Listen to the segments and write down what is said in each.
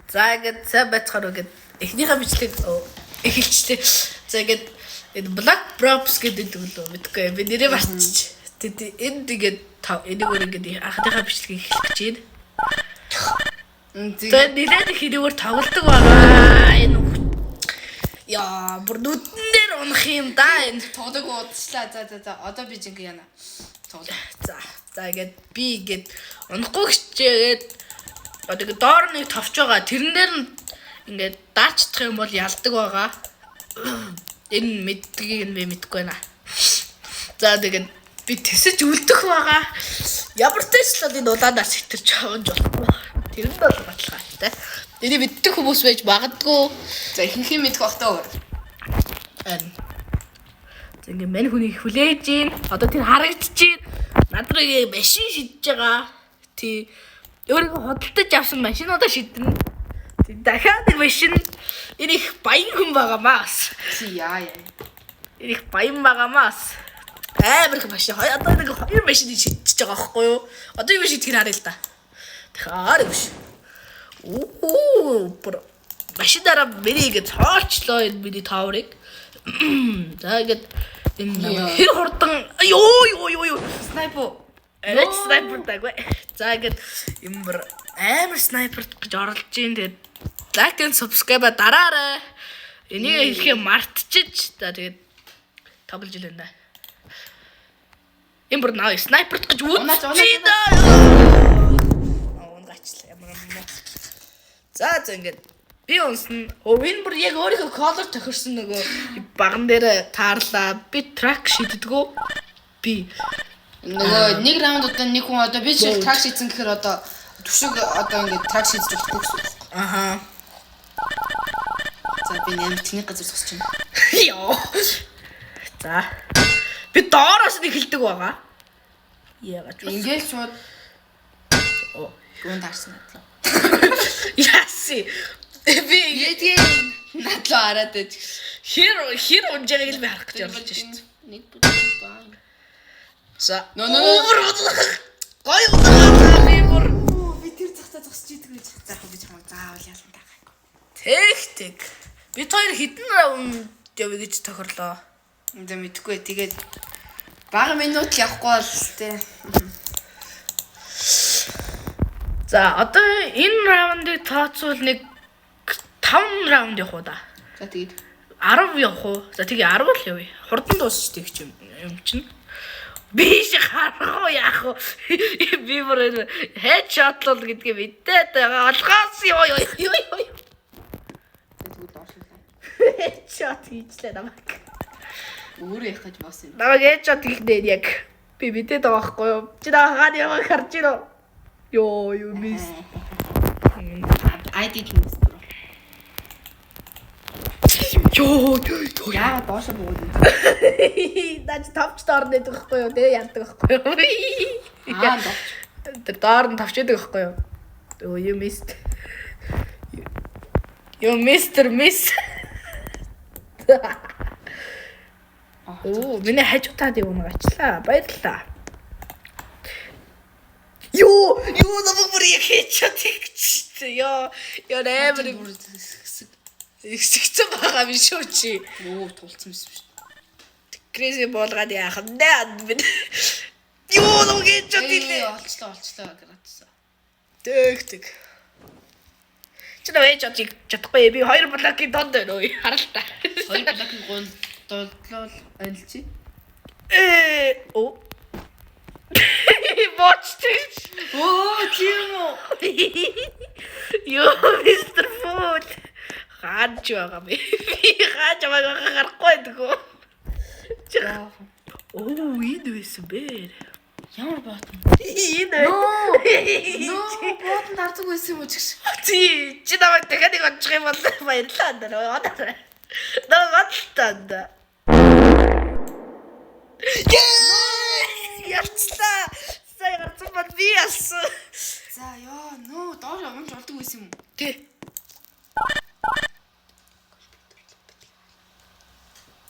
За, ингээд сайн байцгаана уу гэд эхнийхээ бичлэг эхэлчлээ. За, ингээд энэ Black Props гэдэг лөө мэдгүй, би нэрээ марччих. Тэд энд ингээд энийг өөр ингээд анхныхаа бичлэгийг эхлэх гэж байна. За, нэлээд их энэгээр тоглодог байгаа. Энэ яа, бүр нүдэн дээр унах юм да энэ. Тоглог уудчлаа. За за за. Одоо би жинхэнэ яана. Тоглоо. За за, ингээд би ингээд унахгүй хичээгээд одоо ингээд доор нэг товч байгаа. Тэрэн дээр нь ингээд дарчдах юм бол ялдаг байгаа. Энэ мэддгийг нь би мэдэхгүй байна. За, тэгээд би тэсэж үлдэх байгаа. Ямар ч ч л энэ улаанаас хэтэрч авах болохгүй. Тэр нь бол баталгаатай. Энийг мэддэг хүмүүс байж магадгүй. За, ихэнх юм мэдэх бах таа өөр. Харин. За, ингээ мань хүнийг хүлээж гин. Одоо тэр харагдчихээн. Над руу ингээ машин шидэж байгаа. Тий. Өөрийгөө худалдаж авсан машинуудаа шидэнэ. Тий, дахиад нэг машин, энэ их баян хүн байгаа маас. Чи яа яа. Энэ их баян байгаа маас. Амар их машин. Одоо нэг хоёр машиныг шидчихэж байгаа байхгүй юу? Одоо юу шидэх нь харъя л да. Тэгэхээр юм биш. Оо, бүр машинаараа миний ингэ цоолчлоо энэ миний tower-ыг. За, ингээд энэ Яа. хэр хурдан ёо ёо ёо ёо. Sniper. Арайч sniper дагвэ. За, ингээд юм бүр амар sniper гэж оролж ийн. Тэгээд like and subscribe дараарай. Энийг хэлэхээ мартчих. За, тэгээд тоглож илэн да. Энэ бүр наа sniper гэж Унаач, унаач, үзчихье да. Унгачлаа, ямар юм. За за, ингээд би унсан. Өө, энэ бүр яг өөрийнхөө color тохирсон нөгөө баган дээр таарлаа. Би truck шиддэггүй. Би Нөгөө нэг раунд одоо нэг хүн одоо би жишээл truck шидсэн гэхээр одоо түшиг одоо ингээд truck шидэж болохгүй гэсэн үг. Аха. За, би нэмэр тэний газар зогсож байна. Йоо. За. Би доороос нь эхэлдэг байгаа. Яагаад ч. Ингээл шууд Оо. юунд таарсан надлаа. Яси. Би Эдгээ надлаа хараад байж. хэр хэр унж байгааг л би харах гэж оролж шít. Нэг бүлэг баа. За. Нөө, нөө, нөө. Гой удаа би бүр Би тэр захтаа зогсож идэг гэж. За, яг би чамайг заавал ялан таагаа. Тэг тэг. Бид хоёр хэдэн раунд явъя гэж тохирлоо? За, мэдгүй, тэгээд бага минут л явахгүй бол тээ. За, одоо энэ раундыг тооцвол нэг 5 раунд явах уу да? За, тэгээд 10 явах уу? За, тэгээ 10 л явъя. Хурдан дуусчих юм юм чинь. Би шиг харах уу, яах вэ? Би бүр энэ headshot л гэдгийг мэдээд байгаа. Олгоос ёо ёо ёо ёо. Тэгвэл доошлоо. Headshot хийчлээ намайг. Өөрөө явах гэж босс юм. Намайг headshot хийх нэ яг. Би мэдээд байгаа байхгүй юу? Чи намайг хаана явах харж байна уу? Ёо ёо, miss. I did miss, bro. Ёо ёо. Яагаад доошо буугаад юм? Наач тавч доор нэдэг байхгүй юу? Тэгээ ялдаг байхгүй юу? Аа, доош. Тэр доор нь тавч идэг байхгүй юу? Өө, you missed. You Mr. Miss. Оо, миний хажуу таад юм гачлаа. Баярлалаа. Йоо, ёо, намайг бүр яг headshot хийчихсэн. Ёо, ёо, амар бүр хэсэг. ихсэгцэн байгаа юм шүү чи. Өө, тулцсан юм шүү. Crazy болгоод яах вэ? Би ёо, намайг headshot хийлээ. Олчлоо, олчлоо гратсан. Тэг тэг. Чи нөө headshot хийж чадахгүй. Би хоёр блокийн донд байна өө. Харал та. Хоёр блокийн гол доллол ойлчи. Э, оо. Боч тийш. Өө, тийм үү? Йоо, Mr. Fool. Хааж байгаа би. Би хааж байгаа харахгүй байдаг уу? Чи оо, энэ байсан бэ? Ямар бот юм? Энэ. Нөө, ботонд авдаг байсан юм уу чигш? Чи чи намайг дахиад нэг очих юм бол баярлалаа даа. Одоо. Намайг одлоо. Ялцлаа. Сая гарсан бол би ялсан. За, ёо, нөө, доош унж болдог байсан юм уу? Тий.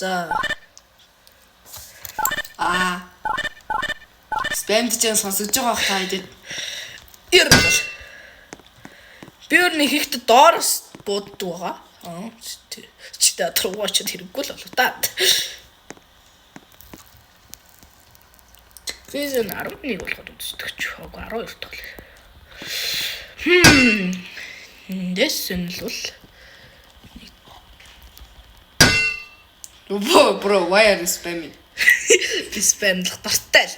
За. Аа. Spam дэж сонсогдож байгаа бах та хэдэд. Ер нь бол. Би өөр нэг ихтэй доороос бууддаг байгаа. Аа чи та труугаа чи хэрэггүй л болоо та. Season 11 болоход үздэг ч үгүй 12 тоглоо. Эндээс нь л бол Bro, bro, why are you spamming? би спамлах дуртай л.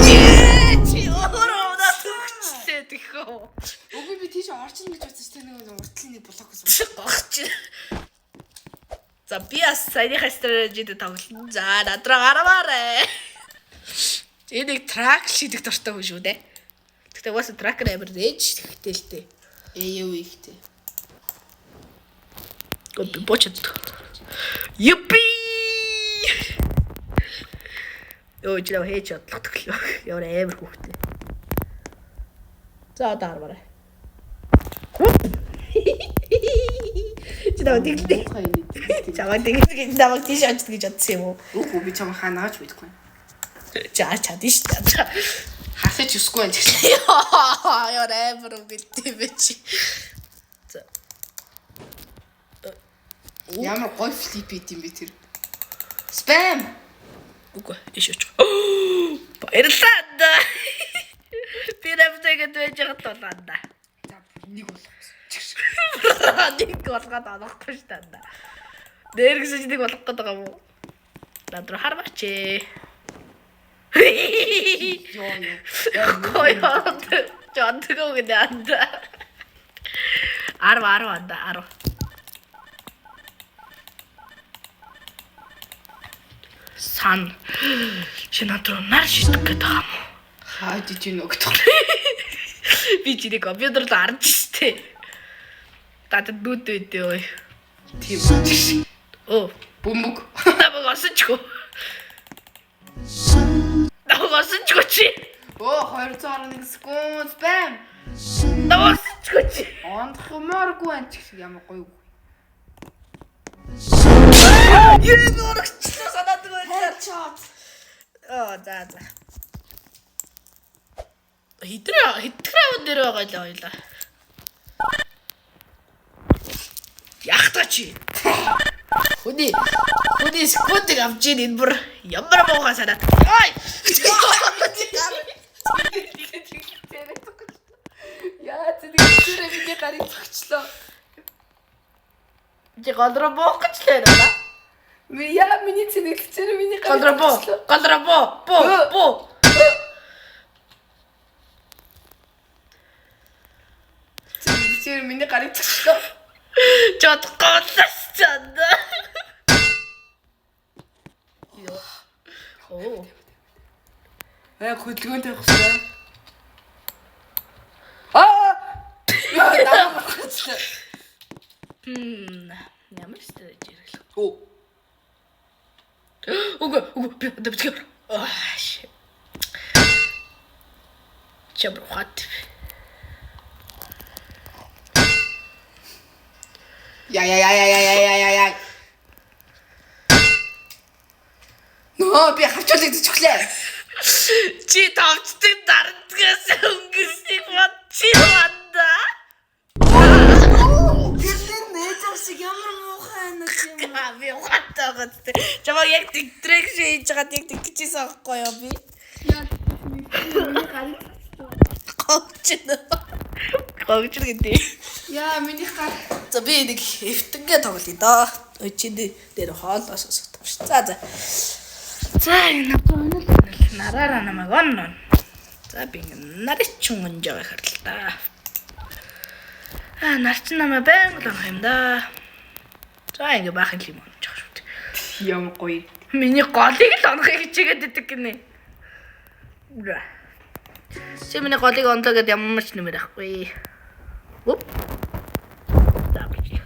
Чи өөрөө унаад өгчлээ тэхөө. Үгүй би тийш орчин гэж бодсон чинь нэг уртлын нэг блок гэсэн. Гогч. За би бас саяныхаа стратежид тоглоно. За над руу гармаарэ. Энэ нэг трак шидэх дуртай хүн шүү дээ. Гэхдээ угаасаа тракер амар рэж хэрэгтэй л дээ. Ээ юу ихтэй. Гоо би бочод. Юпи! Йоо чи нав хийж бодлого төглөө. Ямар амар хүүхдээ. За одоо хармаарай. Чи нав тэглээ. Чамайг тэглээ гэж намайг тийш очд гэж бодсон юм уу? Үгүй би чамайг хаанааж мэдэхгүй. Чи аа чадна шүү дээ. Харахыг ч өсөхгүй байх гэсэн. Ямар амар үгэлтэй бэ чи. За. Ямар гоё флип хийд юм бэ тэр. Спам. Үгүй иш очих. Баярлалаа. анда. Би рамтай гэдэг байж байгаа л болоо анда. За нэг болох. Нэг болгоод олохгүй шүү дээ анда. Дээр гэсэн чи нэг болох гээд байгаа юм уу? Над руу хармаач ээ. Йоо ёо. Гоё. Жодгоо гэдэг анда. 10 10 анда 10. Сан. Чи над руу нар шидэх гээд байгаа юм уу? How did you know гэдэг. Би чиний компьютер руу харж штэ. Надад нүд үүдээ ой. Тийм. Оо, Бөмбөг. намайг осончгүй. Намайг осончгүй чи. Өө 211 секунд спам. Намайг осончгүй чи. Ондхомооргүй анч гэх ямар гоё үг. Юу өргөчлөө санаад байлаа. Headshot. Оо, за за. Хэдрээ хэдхэн раунд дээр байгаа л хоёлаа. Яах та чи? Хүний хүний скутыг авч ийн энэ бүр ямар муухай санаад. Ой! Яа зэдэг тэр миний гарыг зогчлоо. Чи гол руу буух гэж л байна. Ми яа миний цэнэглэгчээр миний Гол гарыг руу буу. Гол руу буу. Буу. Буу. Цэнэглэгчээр миний гарыг зогчлоо. Чадахгүй л чад. Оо. Аа хөдөлгөөн тавих хэрэгтэй. Аа! Яа намайг хөцлөө. Ямар стратеги хэрэглэх. Оо. Үгүй, үгүй би одоо битгий. Аа. shit. Чамр хат. Я я я я я я я я я. Нөө би хавчуулагдаж өглөө. Чи товчдөг дардгаас өнгөрснийг бодчих банда. Тэр нээж шиг ямар муухай анаа юм. Аа, би ухаантай байгаа зү. Чамаа яг тэгтрэг хийж байгаад яг тэгчихсэн аахгүй юу би? Миний гарыг Гогч. Гогч гэдэг. Яа миний гар. За би нэг эвтэнгээ тоглоё доо. Өчинд дээр хоолоос сонсогдсон ш. За за. За энэ өнөл нараараа намайг он он. За би ингэ нарчин унж байгаа харлаа да. Аа нарчин намайг байнга л унах юм да. За ингэ баахан лим унж байгаа шүү дээ. Ямар гоё. Миний голыг л онохыг хичээгээд идэг гинэ. Ура. Чи миний голыг онлоо гэдээ ямар ч нэмэр ахгүй. Оп. За бичлээ.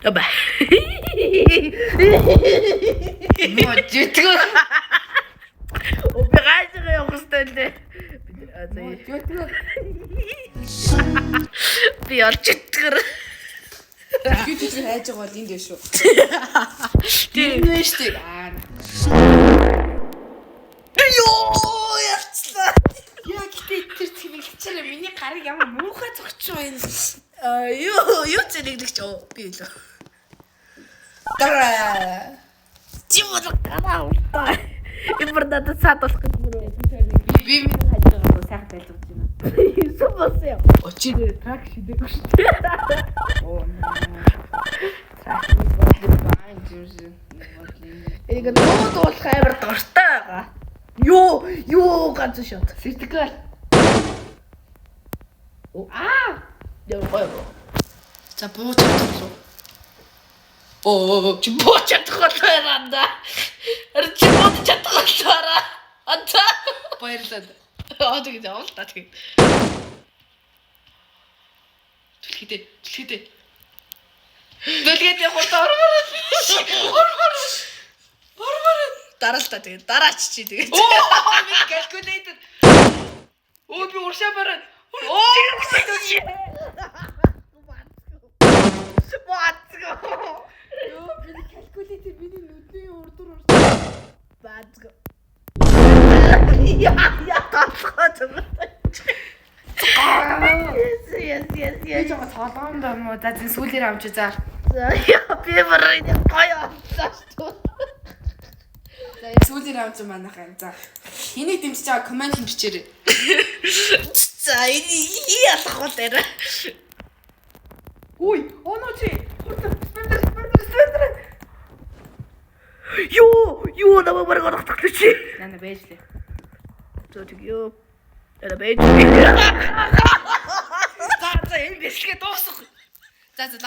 Оба. Нөө жүтгэв. Би гайжгаа явах хэрэгтэй лээ. Би а, за Жүтгэв. би олж итгэр. Би тийч хайж байгаа бол энд яа шүү. Тийм. Энэ шүү дээ. Аа. Йоо, явчлаа. Яа гэтээ тэр цэнэглэгчээр Миний гарыг ямар муухай зогч байна. А юу зэрэглэгч оо би илүү. Дараа. Чи бол гараа ултаа. Энэ бүр надад саад болох гэж бүр. Би миний хажуугаар руу сайхан тайлбарж байна. Юусэн болсон юм. Очир truck шидээгүй шүү дээ. Оо. Truck бодлоо байн зүрсэн. Энийг нуу дуулах амар дуртай байгаа. Юу ганц шот. Сэртгэл. Аа. Яа гоё. За бууч чадах уу? Оо чи бууч чадах болоо да. Ар чи бууч чадах болоораа. Ата. Баярлалаа. Аа тэгээд явал та тэгээд. Түлхийдээ, түлхийдээ. Түлхийдээ хурд ормоор. Ормоор. Ормоор. Дараа л та тэгээд дараач чи тэгээд. Оо, би калькулятор. Оо, би уршаа бараад. Оо, Бацгаа. Йоо, би калькулятор миний нүдний урдуур уршаа. Бацгаа. Я галгаа зүгээр. Yes yes yes Би yes. жоо толгоон даа мó. За зэн сүүлээр амч за. За яа би бүр энэ гоё авцаа шүү. За сүүлээр амч манайхаа. За. Энийг дэмжиж байгаа коммент хэн бичээрэй. За энэ ялах бол арай. Үй, оноо чи. Хурд спендер спендер спендер. Юу намайг бараг орох чи. Нана бэжлээ. За тэг юу. Арай байж. За за энэ бичлэгээ дуусгах. За за.